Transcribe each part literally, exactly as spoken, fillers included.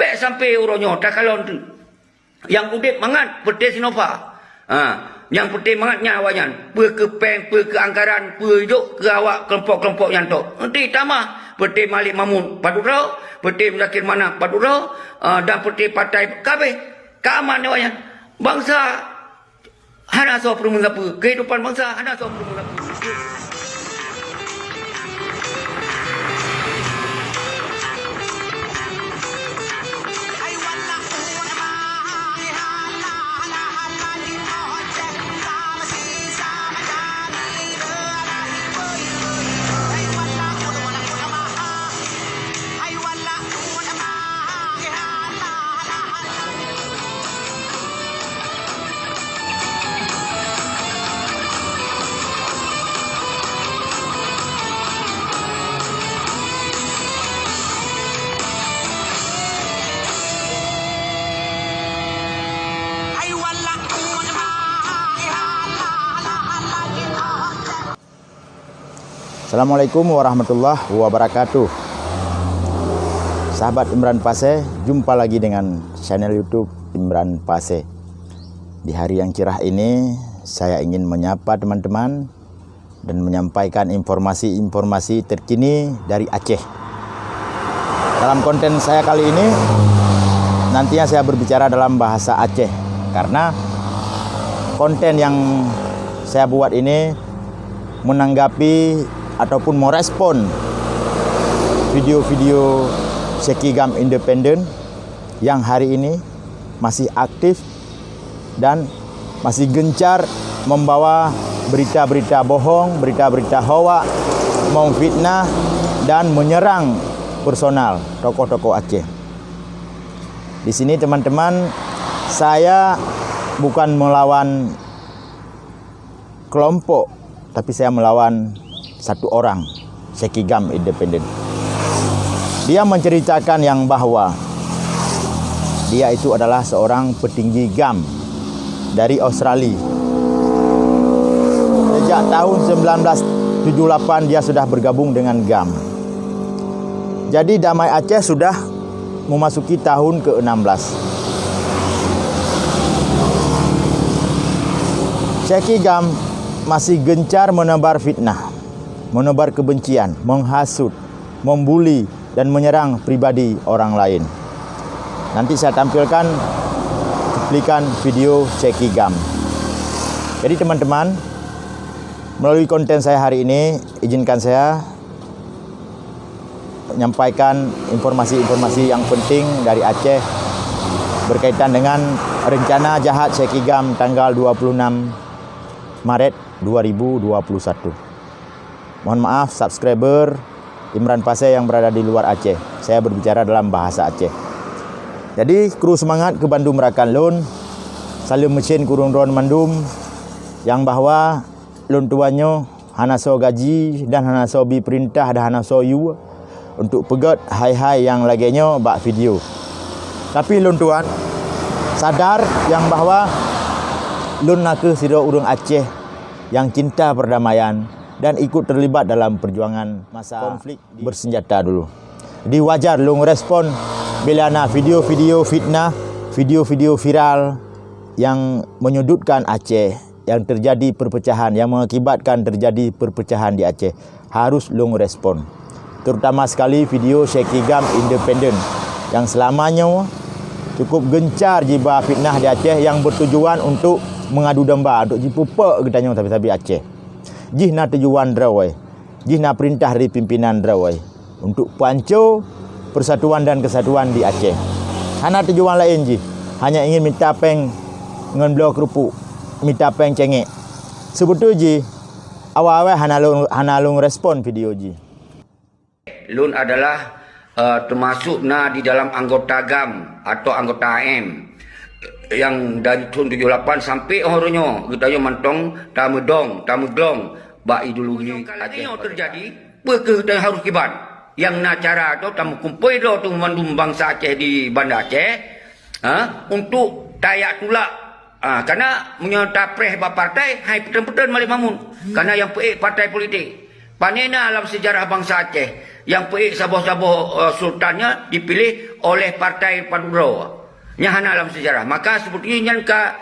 Bék sampai uroe nyoe takalon teuk. Nyang udeb mangat peuté Sinova. Ha, nyang peuté mangat nyan awaknyan. Peue keu péng, peue keu anggaran, peue jok keu awak kelompok-kelompok nyan tok. Nanti tamah peuté Malik Mahmud padub droe, peuté Muzakir Manaf padub droe, ha, dan peuté partai kabeh. Ka aman awaknyan. Bansa hana soe peurumoh sapeue. Kehidupan bansa hana soe peurumoh sapeue. Assalamualaikum warahmatullahi wabarakatuh. Sahabat Imran Pasé, jumpa lagi dengan channel YouTube Imran Pasé. Di hari yang cerah ini, saya ingin menyapa teman-teman dan menyampaikan informasi-informasi terkini dari Aceh. Dalam konten saya kali ini, nantinya saya berbicara dalam bahasa Aceh, karena konten yang saya buat ini menanggapi ataupun merespon video-video Syekh Gam Independen yang hari ini masih aktif dan masih gencar membawa berita-berita bohong, berita-berita hoak, memfitnah dan menyerang personal tokoh-tokoh Aceh. Di sini, teman-teman, saya bukan melawan kelompok, tapi saya melawan satu orang, Syekh Gam Independen. Dia menceritakan yang bahwa dia itu adalah seorang petinggi gam dari Australia. Sejak tahun sembilan belas tujuh lapan dia sudah bergabung dengan gam. Jadi, Damai Aceh sudah memasuki tahun keenam belas. Syekh Gam masih gencar menebar fitnah, menebar kebencian, menghasut, membuli, dan menyerang pribadi orang lain. Nanti saya tampilkan cuplikan video Syekh Gam. Jadi, teman-teman, melalui konten saya hari ini, izinkan saya menyampaikan informasi-informasi yang penting dari Aceh berkaitan dengan rencana jahat Syekh Gam tanggal dua puluh enam Maret dua ribu dua puluh satu. Mohon maaf, subscriber Imran Pasé yang berada di luar Aceh. Saya berbicara dalam bahasa Aceh. Jadi, kru seumangat keu bandum rakan lôn. Saleuem meucén keu droeneuh mandum, nyang bahwa lôn tuan nyoe hana soe gaji dan hana soe bi peurintah dan hana soe yue untuk peugét hai-hai nyang lagée nyoe bak video. Tapi lôn tuan sadar nyang bahwa lôn nakeuh sidroe ureuëng Aceh nyang cinta perdamaian dan ikut terlibat dalam perjuangan masa konflik bersenjata dulu. Jadi, wajar lôn respon bila na video-video fitnah, video-video viral nyang menyudutkan Aceh, nyang terjadi perpecahan, nyang mengakibatkan terjadi perpecahan di Aceh, harus lôn respon. Terutama sekali video Syekh Gam Independen nyang selama nyoe cukup gencar jiba fitnah di Aceh nyang bertujuan untuk mengadu domba, untuk jipeupok geutanyoe sabe-sabe Aceh. Jih na tujuan droe, jih na peurintah dari pimpinan droe untuk panco persatuan dan kesatuan di Aceh. Hana tujuan laén jih, hanya ingin mita péng ngon bloe keurupuk, mita péng céngék. Seubeutôi jih, awai-awai hana lôn, hana lôn respon video jih. Lôn adalah, eh, termasuk na di dalam anggota gam atau anggota A M yang dari tahun tujuh lapan sampai uroe nyoe geutanyoe mantong tameudong, tameuglong bak ideologi Aceh. Nyoe terjadi, peue keuh geutanyoe harus kiban? Nyang na cara tu tameukumpôi droe tu mandum bansa Aceh di Banda Aceh, ha, untuk tayak tulak. Ha, karena meunyoe tapreh bak partai, hai peutren-peutren Malik Mahmud. Karena nyang peuék partai politik. Pane na lam seujarah bansa Aceh nyang peuék saboh-saboh, eh, sultan nyan dipiléh oleh partai padubdroe. Nyan hana lam seujarah. Maka seperti nyan ka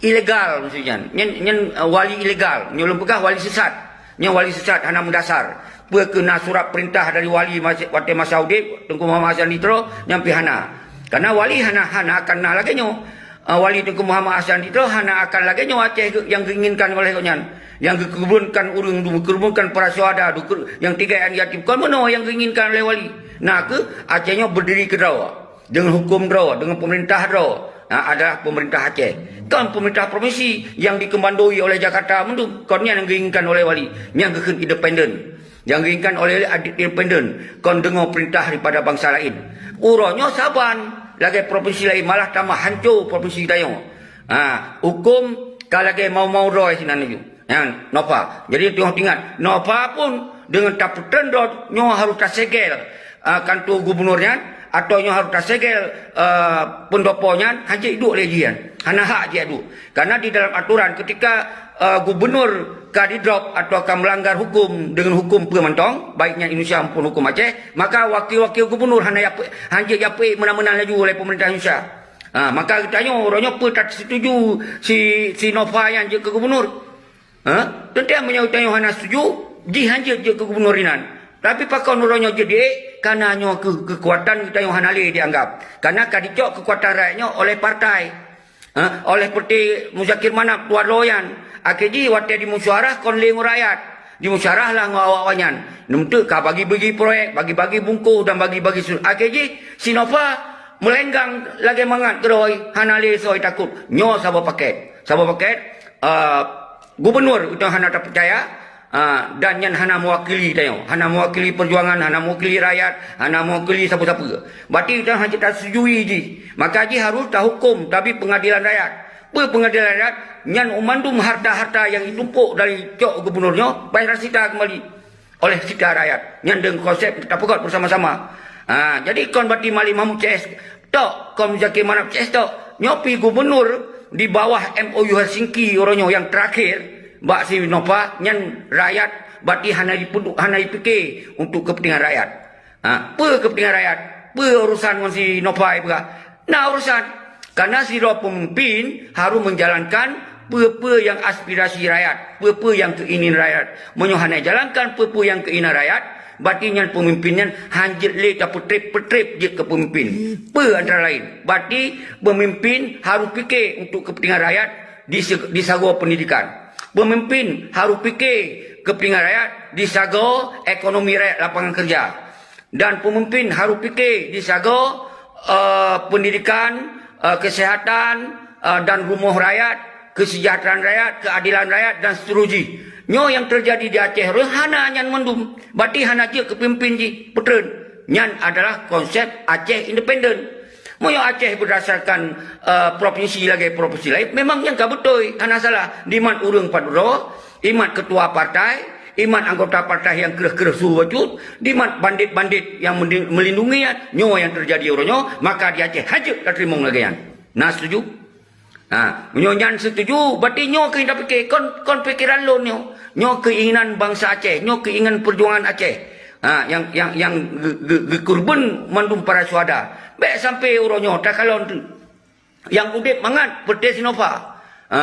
ilegal maksud nyan. Nyan, nyan, eh, wali ilegal. Nyoe lôn peugah wali sesat. Nyan wali sesat, hana meudasar. Peue keu na surat perintah dari wali masa, watée masa udeb, Teungku Muhammad Hasan di Tiro, nyan pih hana. Karena wali hana, hana akan na lagée nyoe. Ah, Wali Teungku Muhammad Hasan di Tiro hana akan lagée nyoe Aceh nyang geuinginkan oleh gobnyan, nyang geukeurubunkan ureuëng, geukeurubunkan para syuhada, geukeurubunkan nyang tinggai aneuk yatim. Kon meunoe nyang geuinginkan oleh wali. Na kheueh Aceh nyoe beudiri keudroe, deungon huköm droe, deungon peumeurintah droe. Ha, adalah peumeurintah Aceh. Kon peumeurintah provinsi nyang dikeumandoi oleh Jakarta mandum. Kon nyan nyang geuinginkan oleh wali, nyang geukheun independen. Nyang geuinginkan oleh independen, kon deungoe peurintah daripada bansa laén. Uroe nyoe saban lagée provinsi laén, malah tamah hanco provinsi geutanyoe. Ha, huköm ka lagée mau-mau droe sinan laju. Nyan, Nova. Jadi, teungoh teuingat, Nova pun deungon tapeutreun droe nyoe harôh tasegel, ah, kanto gubunur nyan, atau nyoe harôh tasegel, ah, peundopo nyan, hana jeuet duek lé jih nyan. Hana hak jeuet duek. Karena di dalam aturan, ketika, eh, gubunur ka didrop atau ka melanggar hukum dengan hukum peue mantong, baik nyan Indonesia maupun hukum Aceh, maka wakil-wakil gubunur hana yapeu-, hana jeuet japeuék meunan-meunan laju oleh pemerintah Indonesia. Ha, maka geutanyoe, uroe nyoe peue tasetuju si, si Nova nyan jeuet keu gubunur? Ha? Teuntang meunyoe geutanyoe hana setuju, jih hanjeuet jeuet keu gubunur inan. Tapi pakon uroe nyoe jeuet diék? Karena nyoe keu-, keukuatan geutanyoe hana lé dianggap. Karena ka dicok keukuatan rakyat nyoe oleh partai. Ha, oleh Peureté Muzakir Manaf tuan lo nyan, akhé jih watée jimusyawarah kon lé ngon rakyat, jimusyawarah lah ngon awak-awak nyan. Neumeuteuk ka bagi-bagi proyek, bagi-bagi bungkôh dan bagi-bagi su-, akhé jih si Nova meulenggang lagée mangat keudroe, hana lé soe takot. Nyoe saboh paket. Saboh paket, eh, gubunur geutanyoe hana tapeucaya, Ah, dan nyan hana mewakili tanyoe, hana mewakili perjuangan, hana mewakili rakyat, hana mewakili sapeue-sapeue. Berarti tanyoe hana tasetujui jih. Maka jih harus tahukum, tabi pengadilan rakyat. Peue pengadilan rakyat? Nyan mandum harta-harta nyang jitumpok dari cok gubunur nyoe, bayar sita kembali oleh sita rakyat. Nyan deungon konsep tapeugöt bersama-sama. Ah, jadi kon berarti Malik Mahmud C S tok, kon Muzakir Manaf C S tok. Nyoe pi gubunur di bawah M O U Helsinki uroe nyoe nyang terakhir bak si Nova nyan rakyat bati hana jipeudu-, hana jipike untuk kepentingan rakyat. Ha, peue kepentingan rakyat? Peue urusan ngon si Nova ipeugah? Na urusan. Karena sidroe pemimpin harus menjalankan peue-peue nyang aspirasi rakyat, peue-peue nyang keinginan rakyat. Meunyoe hana jalankan peue-peue nyang keinginan rakyat, berarti nyan pemimpin nyan hanjeuet lé tapeutreb-peutreb jeuet keu pemimpin. Peue antara lain? Berarti pemimpin harus pike untuk kepentingan rakyat di se-, di sagoe pendidikan. Pemimpin harus pike kepentingan rakyat di sagoe ekonomi rakyat, lapangan kerja. Dan pemimpin harus pike di sagoe, eh, pendidikan, eh, kesehatan, eh, dan rumoh rakyat, kesejahteraan rakyat, keadilan rakyat dan seterusnya. Nyoe nyang terjadi di Aceh rôh hana nyan mandum. Berarti hana jeuet keu pemimpin jih, peutreun. Nyan adalah konsep Aceh independen. Meunyoe Aceh berdasarkan, eh, provinsi lagée provinsi lain, memang nyan ka beutôi, hana salah. Dimat ureuëng padubdroe, imat ketua partai, imat anggota partai nyang kreueh-kreueh su bacut, dimat bandit-bandit nyang mendi-, melindungi nyan, nyoe nyang terjadi uroe nyoe, maka di Aceh hanjeuet tateurimong lagée nyan. Na setuju? Ha, meunyoe nyan setuju, berarti nyoe keuh tapike, kon, kon pikeran lôn nyoe. Nyoe keinginan bansa Aceh, nyoe keinginan perjuangan Aceh. Ha, nyang, nyang, nyang ge-, ge-, geukeureubeuen mandum para syuhada. Bék sampai uroe nyoe takalon tu. Nyang udeb mangat Peureté si Nova. Ha,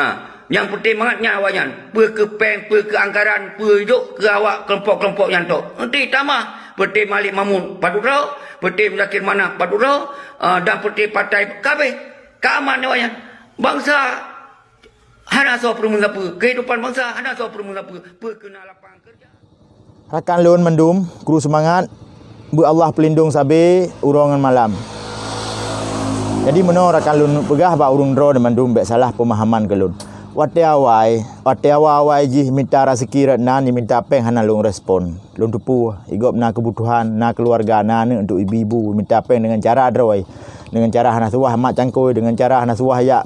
nyang peureté mangat nyan awaknyan. Peue keu péng, peue keu anggaran, peue jok keu awak kelompok-kelompok nyan tok. Nanti tamah Peureté Malik Mahmud padubdroe, Peureté Muzakir Manaf padubdroe, ha, dan Peureté partai kabeh. Ka aman awaknyan. Bansa hana soe peureumeun sapeue. Kehidupan bansa hana soe peureumeun sapeue. Peue keu na lapangan kerja. Rakan lôn mandum, kru seumangat, beu Allah peulindong sabe uroe ngon malam. Jadi meunoe rakan lôn peugah bak ureuëng droe mandum bék salah peumahaman keu lôn. Watée awai, watée awai-awai jih mita raseuki rot nan, jiminta péng hana lôn respon. Lôn teupeue, i gob na keubutuhan, na keuluwarga, na aneuëk untuk ibu-ibu, minta péng deungon cara droe. Deungon cara hana suah mat cangkôi, deungon cara hana suah jak,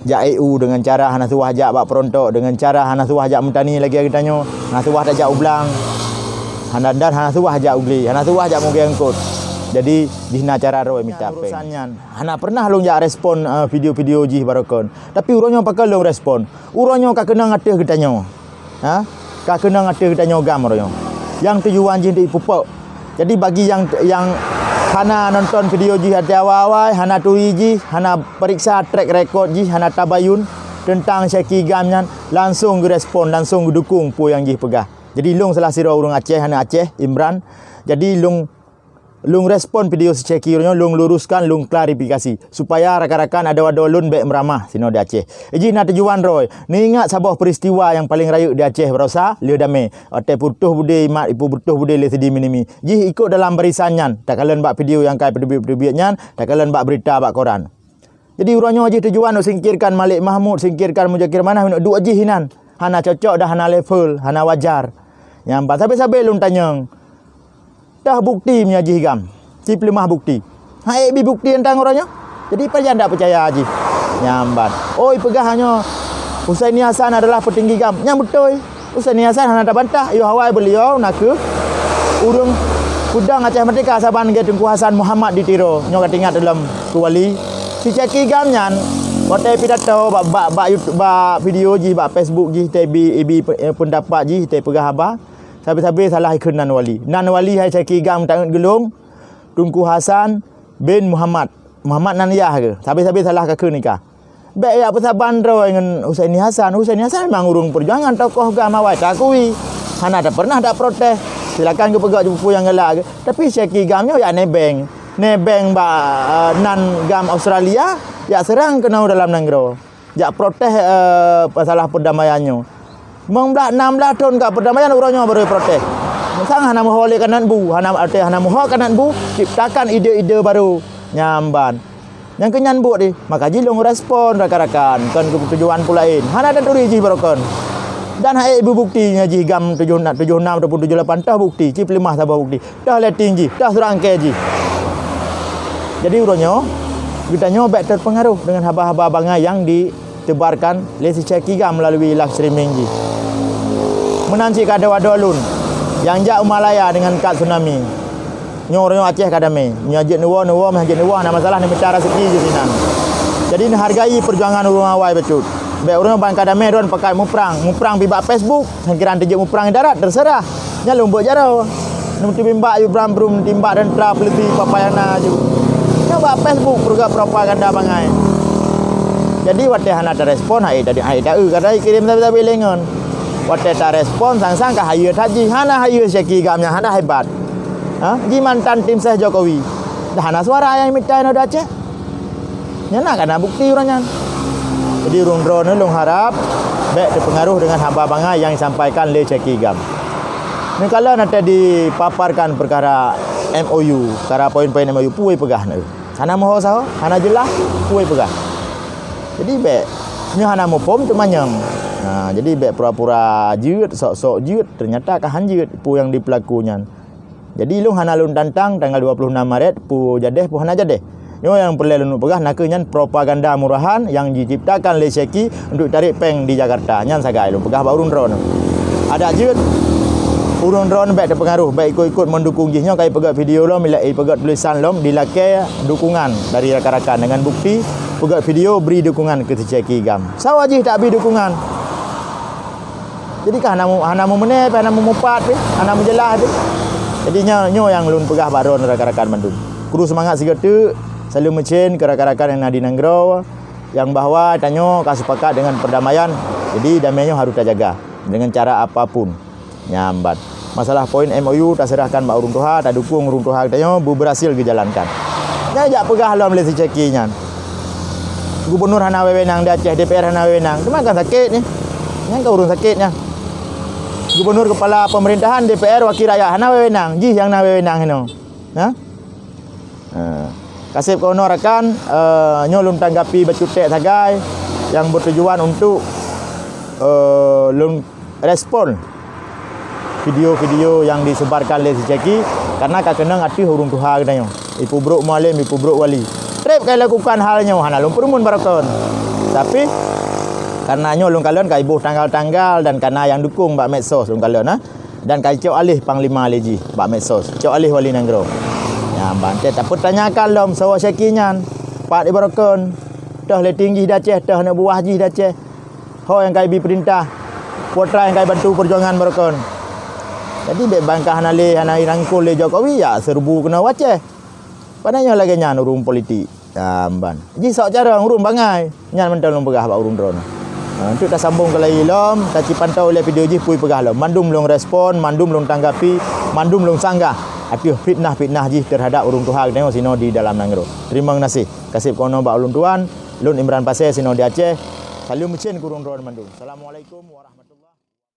jak E U, deungon cara hana suah jak bak peurontok, deungon cara hana suah jak meutani lagée geutanyoe, hana suah tajak u blang, hana, dan hana suah jak u glé, hana suah jak meugée eungkot. Jadi, jih na cara droe mita péng. Urusan nyan, hana pernah lôn jak respon, eh, video-video jih baroekon. Tapi uroe nyoe pakon lôn respon. Uroe nyoe ka keunong ateueh geutanyoe. Ha? Ka keunong ateueh geutanyoe GAM uroe nyoe. nyang tujuan jih untuk ipupok. Jadi bagi nyang, nyang hana nonton video jih dari awai-awai, hana turi jih, hana periksa track record jih, hana tabayun tentang Syeki GAM nyan, langsung geurespon, langsung geudukung peue nyang jih peugah. Jadi lôn salah sidroe ureuëng Aceh, aneuk Aceh, Imran. Jadi lôn, lôn respon video si Syeki nyoe, lôn luruskan, lôn klarifikasi supaya rakan-rakan adoe-adoe lôn bék meuramah sinoe di Aceh. Jih na tujuan droe, neuingat saboh peristiwa nyang paleng rayeuk di Aceh barosa lheueh damé. Watée putôh budé mat, ipuputôh budé lé Sidi Minimi. Jih ikot dalam barisan nyan, takalon bak video nyang ka peuteubiet-peuteubiet nyan, takalon bak beurita bak koran. Jadi uroe nyoe jih tujuan untuk singkirkan Malik Mahmud, singkirkan Muzakir Manaf, untuk duek jih inan. Hana cocok dan hana level, hana wajar. Nyang ban sabe-sabe lôn tanyong. Dah bukti meunyoe jih GAM. Cit peuleumah bukti. Hai bi bukti teuntang uroe nyoe. Jadi pajan dak peucaya jih. Nyang ban. Oh, ipeugah nyoe Husaini Hasan adalah peutinggi GAM. Nyang beutôi. Husaini Hasan hana tabantah, yoh awai beuliau nakeuh ureuëng peudong Aceh Merdeka saban lagée Teungku Hasan Muhammad di Tiro. Nyoe ka teuingat lom Teungku Wali. Si Syeki GAM nyan, watée pidato bak, bak, bak YouTube, bak video jih, bak Facebook jih, teubi, ibi pe-, eh, peundapat jih, teupeugah haba. Sabe-sabe salah ikheun nan Wali. Nan Wali hai Syeki GAM taingat geulong, Teungku Hasan bin Muhammad. Muhammad nan yah ke? Sabe-sabe salah kakheun ika. Bék jak peusaban droe ngon Husaini Hasan. Husaini Hasan memang ureuëng peujuangan, tokoh GAM awai, takui. Hana tapeureunah dak protes. Silakan geupeugah jih peue nyang galak. Tapi Syeki GAM nyoe jak nebeng. Nebeng bak, eh, nan GAM Australia, jak seurang keunoe dalam nanggroe. Jak protes, eh, masalah perdamaian nyoe. Limong blaih, enam blaih thon ka perdamaian, uroe nyoe baru protes. Sang hana meuho lé kanat bu, hana, arti hana meuho kanat bu, ciptakan ide-ide baru. Nyang ban. Nyang keu nyan buet deh, maka jih lôn respon rakan-rakan, kon keu tujuan peue laén. Hana taturi jih barokon. Dan hai bubukti nyoe jih GAM tujoh, tujoh enam ataupun tujoh lapan, toh bukti, cit peuleumah saboh bukti. Toh letting jih, toh surangke jih. Jadi uroe nyoe, geutanyoe bék terpengaruh dengan haba-haba bangai nyang di tebarkan lé si Syeki GAM meulalu live streaming jih. Meunan cit keu adoe-adoe lôn nyang jak u Malaya deungon kad tsunami. Nyoe uroe nyoe Aceh ka damé. Nyoe jeuet neuwoe, neuwoe, meuh jeuet neuwoe, hana masalah, neumita raseuki jih sinan. Jadi neuhargai peujuangan ureuëng awai bacut. Bék ureuëng ban ka damé droen pakai muprang, muprang pi bak Facebook. Nyang kira teujeuet muprang darat, terserah. Nyan lôn buet jaroe. Neuteubimbak yue bram brum, timbak dan tra peuleuti papa nyang na aju. Nyoe bak Facebook peureuga propaganda bangai. Jadi watée hana tarespon, hai tadi, hai taeu, kadai kirém sabe-sabe lengon. Watée tarespon, sang-sang ka hayeue that jih, hana hayeue Syeki GAM nyang hana hebat. Ha? Jih mantan tim ses Jokowi. Dah hana suara nyang mita inoe di Aceh. Nyan na kana bukti ureuëng nyan. Jadi ureuëng droeneuh lôn harab bék teupeungaruh deungon haba bangai nyang disampaikan lé Syeki GAM. Neukalon watée dipaparkan peukara M O U, peukara poin-poin M O U, peue peugah neuh. Hana meuho saho, hana jeulaih, peue peugah. Jadi bék, nyoe hana muphom teumanyong. Nah, jadi bék pura-pura jeuet, sok-sok jeuet, teunyata ka han jeuet peue nyang dipeulaku nyan. Jadi lôn hana lôn tantang tanggal dua puluh enam Maret peue jadeh peue hana jadeh. Nyoe nyang peureulée lôn peugah nakeuh nyan propaganda murahan nyang jiciptakan lé Syeki untuk tarék péng di Jakarta. Nyan sagai lôn peugah bak ureuëng droeneuh. Adak jeuet, ureuëng droeneuh bék teupeungaruh, bék ikot-ikot meudukung jih. Nyoe ka ipeugét video lom, ila-, ipeugét tulisan lom, dilakée dukungan dari rakan-rakan deungon bukti peugét video bri dukungan keu si Syeki GAM. Sawa jih tak bri dukungan. Jadi ka hana mu-, hana meumeuné pih, hana meumupat pih, hana meujeulaih pih. Jadi nyoe, nyoe nyang lôn peugah bak droeneuh rakan-rakan mandum. Kru seumangat sigoe teuk, salam meucén keu rakan-rakan nyang na di nanggroe, nyang bahwa tanyoe ka sepakat dengan perdamaian. Jadi damai nyoe harus tajaga dengan cara apapun. Nyan ban. Masalah poin M O U taserahkan bak ureuëng tuha, tadukung ureuëng tuha geutanyoe beuberhasil geujalankan. Nyan jak peugah lom lé si Syeki nyan. Gubernur hana wewenang di Aceh, D P R hana wewenang. Teuma kan sakét nyan. Nyan kan ureuëng sakét nyan. Gubernur kepala pemerintahan, D P R wakil rakyat hana wewenang, jih nyang na wewenang hinoe. Ha? Ha. Kaseb keunoe rakan, eh, nyoe lôn tanggapi bacut teuk sagai nyang bertujuan untuk, eh, lôn respon video-video nyang disebarkan lé si Syeki, karena ka keunong ateueh ureuëng tuha geutanyoe. Ipeubrok mualem, ipeubrok wali. Treb ka ilakukan hal nyoe, hana lôn peureumeun barokon. Tapi, karena nyoe lôn kalon ka iboh tanggal-tanggal dan kana nyang dukung bak medsos lôn kalon, ha. Dan ka icok aléh panglima lé jih bak medsos, icok aléh wali nanggroe. Nyan ban teuh tapeutanyakan lom sawa Syeki nyan, pat ibarokon, toh letting jih di Aceh, toh aneuk buah jih di Aceh. Ho nyang ka ibi peurintah, putra nyang ka ibantu peujuangan barokon. Jadi bék bangkah hana lé, hana irangkul lé Jokowi, ya serbu keunoe u Aceh. Padahai nyoe lagée nyan ureuëng politik. Jamban. Jih sok carông ureuëng bangai. Nyan mantong lôn peugah bak ureuëng droeneuh. Ha, untuk tasambong keulai lom, tacipantau lé video jih pui peugah lom. Mandum lôn respon, mandum lôn tanggapi, mandum lôn sanggah ateueh fitnah-fitnah jih terhadap ureuëng tuha geutanyoe sinoe di dalam nanggroe. Teurimong gaséh. Kaseb keunoe bak ulôn tuan, lôn Imran Pasé sinoe di Aceh. Saleuem meucén keu ureuëng droeneuh mandum. Assalamualaikum warahmatullahi